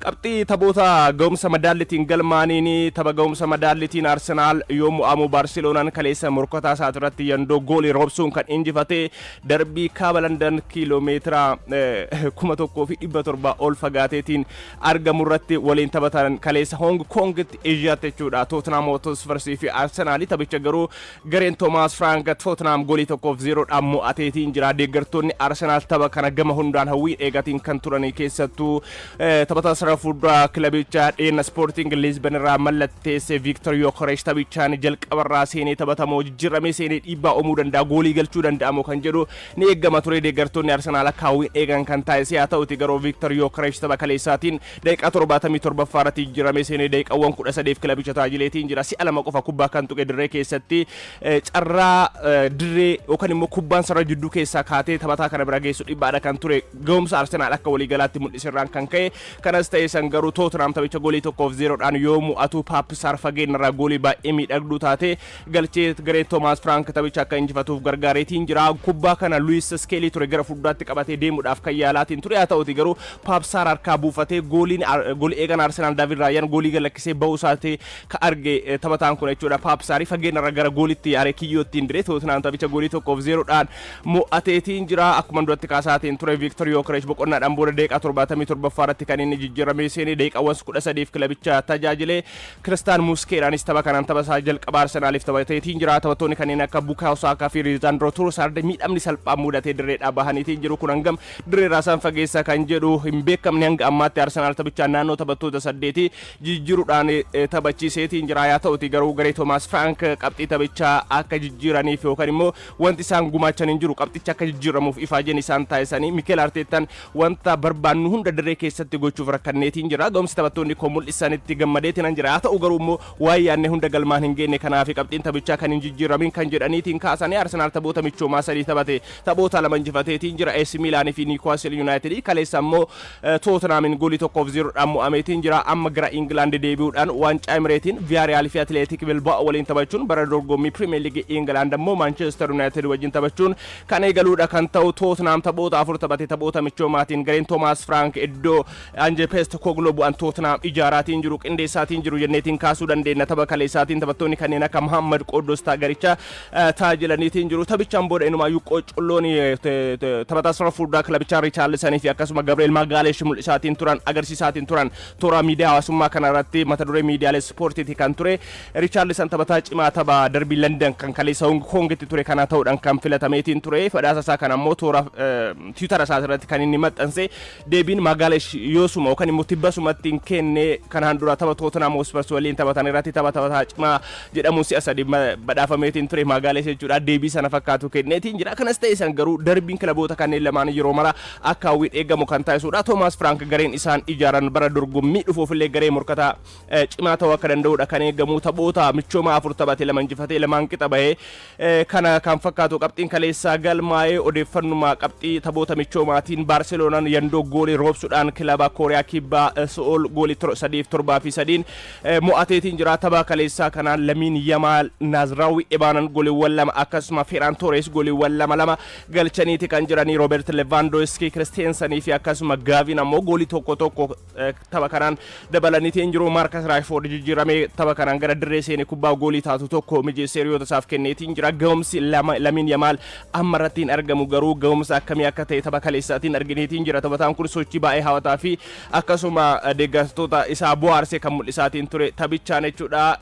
Qabxii taphoota ga'umsa madaallitiin galmaaniin tapha ga'umsa madaallitiin Arsenaal yoo mo'amu, Baarseloonaan kaleessa morkataa isaa irratti yandoo goolii roobsuun kan injifate. Darbii kaaba Landan kiiloomeetira 1700 ol fagaateetiin argamu irratti waliin taphatan kaleessa Hong Kongitti, Eeshiyaatti jechuudha, Tottenham Hotspurs fi Arsenaali. Taphicha garuu gareen Toomaas Firaank Tottenham goolii 1-0dhaan mo'ateetiin jira. Deeggartoonni Arsenaal tapha kana gama hundaan hawwiin eegatiin kan turanii, keessattuu taphataa sarara fuulduraa kilabichaa dhiyeenya Sporting Lisbon irraa mallatteesse Victor Gyökeres taphichaan jalqabarraa seenee taphatamoo, jijjiiramee seenee dhiibbaa uumuu danda'a, goolii galchuu danda'amoo kan jedhu ni eeggama ture. Deeggartoonni Arsenaal akka hawwiin eegan kan taasise haa ta'uti garuu Victor Gyökeres tapha kaleessaatiin daqiiqaa 77ffaa irratti jijjiiramee seenee daqiiqawwan 13f kilabicha tajaajileetiin jira. Si'a lama qofa kubbaa kan tuqe dirree keessatti. Carraa dirree yookaan immoo kubbaan sarara jidduu keessaa kaatee taphataa kana bira geessu dhibbaadha kan ture, ga'umsa Arsenaal akka waliigalaatti mul'isirraan kan ka'e. Kanas ta'e san garuu Tootenaam taphicha goolii 1-0dhaan yoo mo'atu, Paap Saar fageenyarraa goolii baay'ee miidhagduu taate galchee garee Toomaas Firaank taphicha akka injifatuuf gargaareetiin jira. Kubbaa kana Luis Skeelii ture gara fuulduraatti qabatee deemuudhaaf kan yaalaatiin ture. Haa ta'uti garuu Paap Saar harkaa buufatee gooliin goolii eegan Arsenaal Daavid Raayaan goolii galakkisee ba'uu isaati ka arge taphataan kun jechuudha. Paap Saarii fageenyarra gara goolitti yaaree kiyyoottiin dire. Tootenaam taphicha goolii 1-0dhaan mo'ateetiin jira. Akkuma duratti kaasaatiin ture, Viiktor Yookeresh boqonnaadhaan booda daqiiqaa 77ffaa irratti kan inni jijjiiramee seenee daqiiqaawwan 13f kilabicha tajaajile. Kiristaan Muskeeraanis tapha kanaan tapha isaa jalqaba Arsenaaliif taphateetiin jira. Taphattoonni kanneen akka Bukaayoo Saakaa fi Riizaandroo Turusaard miidhamni salphaan mudatee dirreedhaa bahaniitiin jiru. Kun hangam dirreerraa isaan fageessa kan jedhu hin beekamne. Hanga ammaatti Arsenaal taphichaan naannoo taphattoota saddeeti jijjiiruudhaan taphachiiseetiin jira. Haa ta'uti garuu garee Toomaas Firaank qabxii taphichaa akka jijjiiraniif yookaan immoo wanti isaan gumaachan hin jiru, qabxicha akka jijjiiramuuf ifaajeen isaan taasisanii. Mikel Arteettaan wanta barbaannu hunda dirree keessatti gochuuf rakkanneetiin jira. Ga'umsi taphattoonni koo mul'isanitti gammadeetiin an jira. Haa ta'u garuu immoo waan yaadne hunda galmaan hin geenye, kanaaf qabxiin taphichaa kan hin jijjiiramin kan jedhaniitiin kaasanii. Arsenaal taphoota michoomaa sadii taphate, taphoota lama injifateetiin jira. AC Miilaanii fi Newcastle United. Kaleessa immoo Tootenaamiin goolii 1-0dhaan mo'ameetiin jira. Amma gara Ingilaand deebi'uudhaan waancaa Emireetiin Viyaariyaal fi Atileetik Bilbao waliin taphachuun, bara dorgommii Pirimeer Liigii Ingilaand ammoo Maanchestar Yuunaayitid wajjin taphachuun kan eegaluudha kan ta'u. Tootenaam taphoota afur taphate taphoota michoomaatiin. Gareen Toomaas Firaank iddoo Anje Postecoglou bu'an Tootenaam ijaaraatiin jiru, qindeessaatiin jiru jenneetiin kaasuu dandeenya. Tapha kaleessaatiin taphattoonni kanneen akka Muhammad Qooddostaa garicha tajaajilaniitiin jiru. Taphichaan booda inumaayyuu qoccolloon taphataa sarara fuulduraa kilabichaa Richaarlisanii fi akkasuma Gabriel Magaaleesh mul'isaatiin turan, agarsiisaatiin turan toora miidiyaa hawaasummaa kanarratti mata duree miidiyaalee ispoortiiti kan ture. Richaarlisan taphataa cimaa tapha darbii London kan kaleessa Hong Kongitti ture kana ta'uudhaan kan filatameetiin ture. Badhaasa isaa kana immoo toora Tiwutara isaa irratti kan inni maxxanse. Deebiin Magaaleesh yoosuma yookaan immoo tibbasumatti hin kenne. Kanaan dura tapha Tootenaam Hotspurs waliin taphatan irratti tapha taphataa cimaa jedhamuun si'a sadi badhaafameetiin ture Magaaleesh jechuudha. Deebii sana fakkaatu kenneetiin jira. Kanas ta'e san garuu darbiin kilaboota kanneen lamaan yeroo mara akka hawwiin eegamu kan taasisudha. Toomaas Firaank gareen isaan ijaaran bara dorgommii dhufuufillee garee morkataa cimaa ta'uu akka danda'udha kan eegamu. Taphoota michoomaa afur taphate, lama injifatee, lamaan qixa bahee, kana kan fakkaatu qabxiin kaleessaa galmaa'ee. Odeeffannuma qabxii taphoota michoomaatiin Baarseloonaan yandoo goolii roobsuudhaan kilaba Kooriyaa Kibbaa So'ool goolii 3 fi 7 fi 3n mo'ateetiin jira. Tapha kaleessaa kanaan Lamiin Yamaal, Naazraawwi Ebaanan gooliiwwan lama, akkasuma Ferran Torres gooliiwwan lama lama galchaniiti kan jiranii. Roobert Lewandowski, Kiristeensenii fi akkasuma Gaavin ammoo goolii tokko tokko tapha kanaan dabalaniitiin jiru. Maarkas Raashfoord jijjiiramee tapha kanaan gara dirree seene kubbaa goolii taatu tokko mijeessee hiriyoota isaaf kenneetiin jira. Ga'umsi Lamiin Yamaal amma irratti hin argamu garuu ga'umsa akkamii akka ta'e tapha kaleessaatiin argineetiin jira. Taphataan kun sochii baay'ee hawataa fi akkasuma deeggartoota isaa bohaarsee kan mul'isaatiin ture taphichaan jechuudha.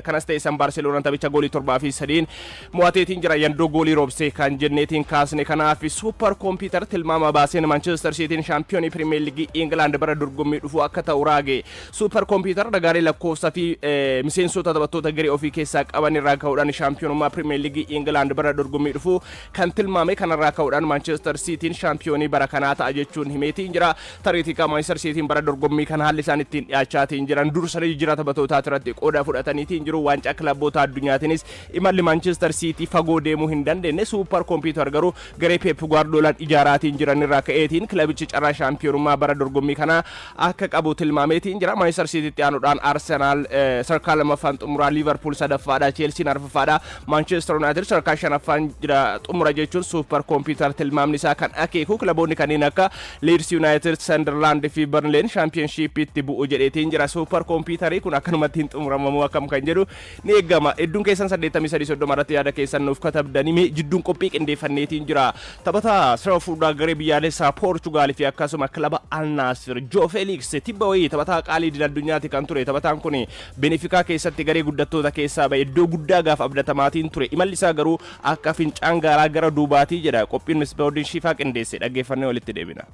Kanas ta'e san Baarseloonaan taphicha goolii 7 fi 3n mo'ateetiin jira, yandoo goolii roobse kan jenneetiin kaasne. Kanaaf super computer tilmaama baaseen Manchester Cityin shaampiyoonii Pirimeer Liigii Ingilaand bara dorgommii dhufu akka ta'u raage. Super computer ragaalee lakkoofsa fi miseensota taphattoota garee ofii keessaa qaban irraa ka'uudhaan shaampiyoonummaa Pirimeer Liigii Ingilaand bara dorgommii dhufu kan tilmaame. Kanarraa ka'uudhaan Manchester Cityin shaampiyoonii bara kanaa ta'a jechuun himeetiin jira. Tariitii Manchester Cityin bara dorgommii kana haalli isaan ittiin dhiyaachaatiin jiran, dursanii jijjiirraa taphattootaa irratti qooda fudhatanii cabsaniitiin jiru. Waancaa kilaboota addunyaatiinis imalli Manchester City fagoo deemuu hin dandeenye. Super Computer garuu garee Pep Guardiolaan ijaaraatiin jiran irraa ka'eetiin kilabichi carraa shaampiyoonummaa bara dorgommii kanaa akka qabu tilmaameetiin jira. Manchester Citytti aanuudhaan Arsenal sadarkaa lammaffaan xumuraa, Liverpool sadaffaadha, Chelsea arfaffaadha, Manchester United sadarkaa shanaffaan jira xumura jechuun Super Computer tilmaamni isaa kan akeeku kilaboonni kanneen akka Leeds United, Sunderland fi Burnley Championshipitti bu'u jedheetiin jira. Super Computerii kun akkanumatti hin xumuramamu akkam kan jedhu ni eegama. Hedduun keessan 83 30 irratti yaada keessan nuuf katabdanii mee jidduun qophii qindeeffanneetiin jira. Taphataa sirna fuudhaa garee biyyaalessaa Poorchugaal fi akkasuma kilaba Al Nassr Joo Felix tibba wayii taphataa qaalii idil addunyaati kan ture. Taphataan kun Benefikaa keessatti garee guddattoota keessaa ba'e, iddoo guddaa gaafa abdatamaatiin ture. Imalli isaa garuu akka fincaan gaaraa gara duubaatii jedha. Qophiin Misbaawuddin Shiifaa qindeesse dhaggeeffannee walitti deebina.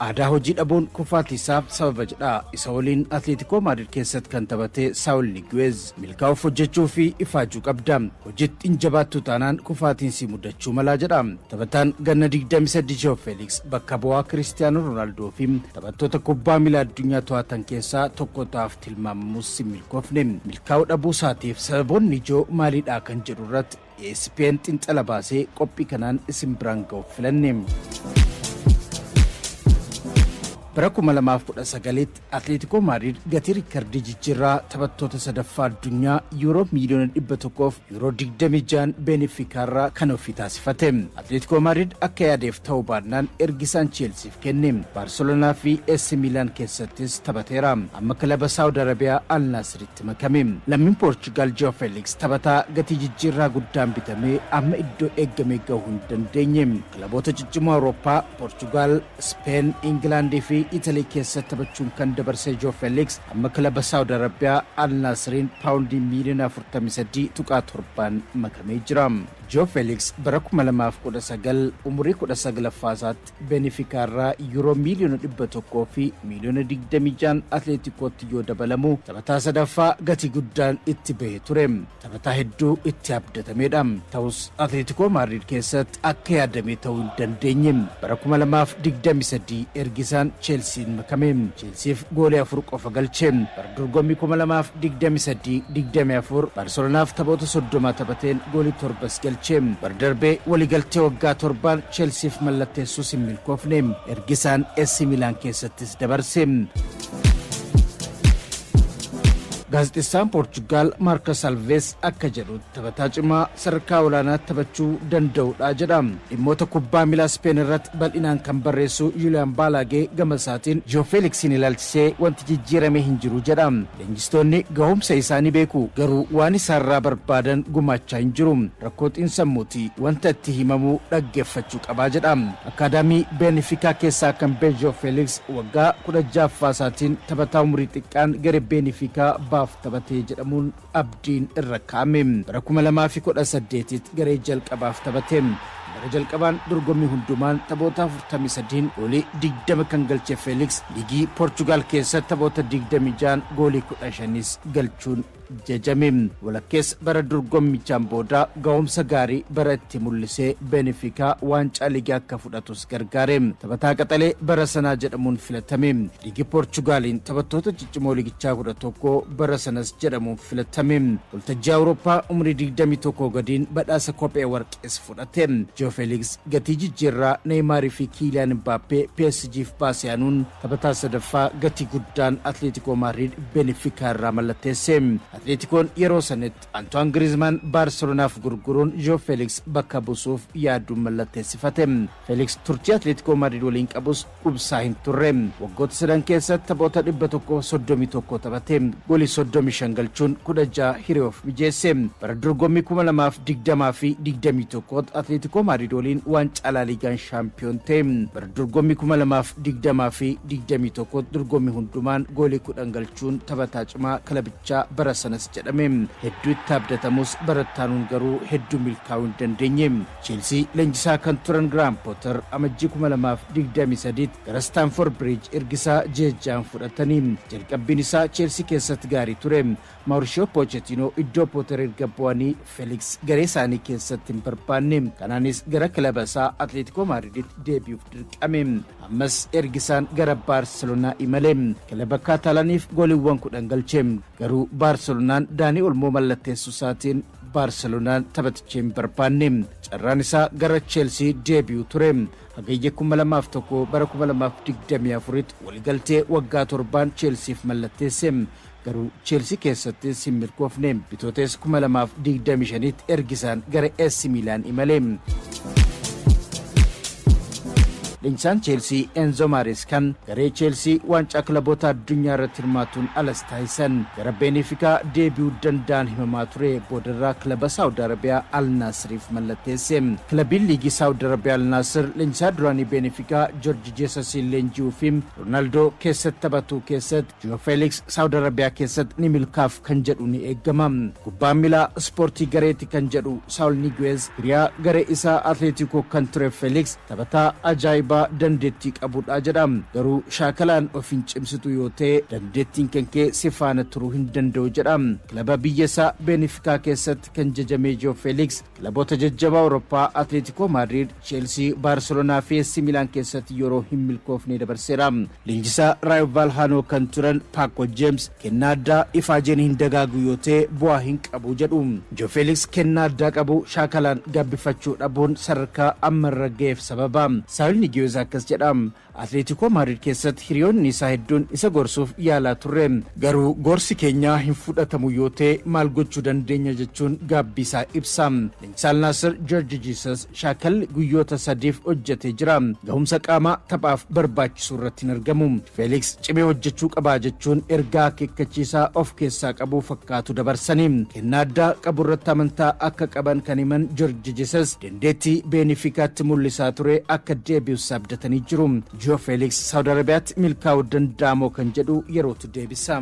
Aadaa hojii dhabuun kufaatii isaaf sababa jedha. Isa waliin Atleetikoo Maadrid keessatti kan taphate Saawul Niguez, milkaa'uuf hojjechuu fi ifaajuu qabda. Hojiitti hin jabaattu taanaan kufaatiin si mudachuu malaa jedha. Taphataan ganna 28 Joo Feeliks bakka bu'aa Kiristiyaanoo Roonaaldoo fi taphattoota kubbaa miilaa addunyaa to'atan keessaa tokko ta'aaf tilmaamamus hin milkoofne. Milkaa'uu dhabuu isaatiif sababoonni ijoo maalidha kan jedhu irratti ESPN xiinxala baasee qophii kanaan isin biraan ga'uuf filanne. Bara 2019tti Atleetikoo Maadrid gatii riikardii jijjiirraa taphattoota sadaffaa addunyaa yuuroo miiliyoona 100 fi yuuroo 26 Beenifikaarraa kan ofii taasifate. Atleetikoo Maadrid akka yaadeef ta'uu baannaan ergisaan Cheelsiif kenne. Baarselonaa fi AC Miilaan keessattis taphateera. Amma kilaba Saawud Arabiyaa Al Naasiritti makame. Lammiin Poorchugaal Joo Feeliks taphataa gatii jijjiirraa guddaan bitamee amma iddoo eeggame gahuu hin dandeenye. Kilaboota ciccimoo Awurooppaa, Poorchugaal, Speen, Ingilaandii fi Italii keessatti taphachuun kan dabarse Joo Feeliks amma kilaba Saawud Arabiyaa Al Naasiriin paawundii miiliyoona 43.7n makamee jira. Joo Feeliks bara 2019 umurii 19ffaa isaatti Benifikaarraa yuuroo miiliyoona 100 fi miiliyoona 26 Atleetikootti yoo dabalamu taphataa sadaffaa gatii guddaan itti bahe ture. Taphataa hedduu itti abdatamedha. Ta'us Atleetikoo Maadrid keessatti akka yaadame ta'uu hin dandeenye. Bara 2023 ergisaan Cheelsiin makame. Cheelsiif goolii 4 qofa galche. Bara dorgommii 2023-24 Baarselonaaf taphoota 30 taphateen goolii 7s galche. Bara darbee waliigaltee waggaa 7n Cheelsiif mallatteessuus hin milkoofne. Ergisaan AC Milaan keessattis dabarse. Gaazexeessaan Poorchugaal Maarkas Alvees akka jedhutti taphataa cimaa sadarkaa olaanaatti taphachuu danda'udha jedha. Dhimmoota kubbaa miilaa Speen irratti bal'inaan kan barreessu Yuuliyaan Baalaagee gama isaatiin Joo Feeliksiin ilaalchisee wanti jijjiirame hin jiru jedha. Leenjistoonni gahumsa isaa ni beeku, garuu waan isaarraa barbaadan gumaachaa hin jiru. Rakkoo xiinsammuuti, wanta itti himamu dhaggeeffachuu qabaa jedha. Akkaadaamii Beenifikaa keessaa kan ba'e Joo Feeliks waggaa 16ffaa isaatiin taphataa umurii xiqqaan garee Beenifikaa baaf taphatee jedhamuun abdiin irra kaa'ame. Bara 2018tti garee jalqabaaf taphate. Bara jalqabaan dorgommii hundumaan taphoota 43n goolii 20 kan galche Feeliks liigii Poorchugaal keessatti taphoota 26n goolii 15s galchuun jajame. Walakkeessa bara dorgommichaan booda gahumsa gaarii bara itti mul'isee Beenifikaa waancaa liigii akka fudhatus gargaare. Taphataa qaxalee bara sanaa jedhamuun filatame. Liigii Poorchugaaliin taphattoota ciccimoo liigichaa 11 bara sanas jedhamuun filatame. Waltajjii Awurooppaa umurii 21 gadiin badhaasa kophee warqees fudhate. Joo Feeliks gatii jijjiirraa Neymaarii fi Kiiliyaan Mbaappee PSGf baase aanuun taphataa sadaffaa gatii guddaan Atleetikoo Maadriid Beenifikaa irraa mallatteesse. Atleetikoon yeroo sanitti Antoine Griezmann Baarselonaaf gurguruun Joo Feeliks bakka buusuuf yaaduun mallatteessifate. Feeliks turtii Atleetikoo Maadriid waliin qabus qubsaa hin turre. Waggoota sadan keessatti taphoota 131 taphate. Goolii 35 galchuun 16 hiriyoof mijeesse. Bara dorgommii 2020 fi 21 Atleetikoo Maadriid waliin waancaa Laaliigaan shaampiyoon ta'e. Bara dorgommii 2020 fi 21 dorgommii hundumaan goolii 10 galchuun taphataa cimaa kilabichaa bara sana sanas jedhame. Hedduu itti abdatamus barattaanuun garuu hedduu milkaa'uu hin dandeenye. Cheelsii leenjisaa kan turan Giraam Pooter Amajjii 2023 gara Staamford Biriij ergisaa ji'a fudhatanii jalqabbiin isaa Cheelsii keessatti gaarii ture. Mauricio Pochettino iddoo Pooter erga bu'anii Felix garee isaanii keessatti hin barbaanne. Kanaanis gara kilaba isaa Atleetikoo Maadriditti deebi'uuf dirqame. Ammas ergisaan gara Baarselonaa imale. Kilaba Kaatalaaniif gooliiwwan 10 galche. Garuu Baarselonaan Daanii Olmoo mallatteessuu isaatiin Baarselonaan taphaticha hin barbaanne. Carraan isaa gara Cheelsii deebi'u ture. Hagayya 2001 bara 2024 waliigaltee waggaa 7n Cheelsiif mallatteesse. Garuu Cheelsii keessattis hin milkoofne. Bitootes 2025 ergisaan gara AC Miilaan imale. Leenjisaan Cheelsii Enzo Maareskaan garee Cheelsii waancaa kilaboota addunyaa irratti hirmaatuun alas taasisan gara Beenifikaa deebi'uu danda'an himamaa ture. Boodarraa kilaba Saawud Arabiyaa Al Naasiriif mallatteesse. Kilabiin liigii Saawud Arabiyaa Al Naasir leenjisaa duraanii Beenifikaa Joorji Jeesasiin leenji'uu fi Roonaaldoo keessatti taphatu keessatti Joo Feeliks Saawud Arabiyaa keessatti ni milkaaf kan jedhu ni eegama. Kubbaan miilaa ispoortii gareeti kan jedhu Saawul Niguez, hiriyaa garee isaa Atleetikoo kan ture Feeliks taphataa ajaa'ibaa dandeettii qabudha jedha. Garuu shaakalaan of hin cimsitu yoo ta'e dandeettiin kan kee si faana turuu hin danda'u jedha. Kilaba biyya isaa Beenifikaa keessatti kan jajamee Joo Feeliks kilaboota jajjabaa Awurooppaa Atleetikoo Maadriid, Cheelsii, Baarselonaa fi AC Miilaan keessatti yeroo hin milkoofne dabarseera. Leenjisaa Raayo Vaalhaanoo kan turan Paako Jeems kennaa addaa ifaajeen hin dagaagu yoo ta'e bu'aa hin qabu jedhu. Joo Feeliks kennaa addaa qabu shaakalaan gabbifachuu dhabuun sadarkaa amma irra ga'eef sababa. Saawul Nigiyoos akkas jedha. Atleetikoo Maadriid keessatti hiriyoonni isaa hedduun isa gorsuuf yaalaa turre. Garuu gorsi keenyaa hin fudhatamu yoo ta'e maal gochuu dandeenya jechuun gaabbii isaa ibsa. Leenjisaan Naasir Joorji Jiisas shaakalli guyyoota 3f hojjetee jira. Gahumsa qaamaa taphaaf barbaachisu irratti hin argamu. Feeliks cimee hojjechuu qabaa jechuun ergaa akeekkachiisaa of keessaa qabu fakkaatu dabarsanii. Kennaa addaa qabu irratti amantaa akka qaban kan himan Joorji Jiisas dandeettii Beenifikaatti mul'isaa ture akka deebi'us abdatanii jiru. Joo Feeliks Saawud Arabiyaatti milkaa'uu danda'amoo kan jedhu yerootu deebisa.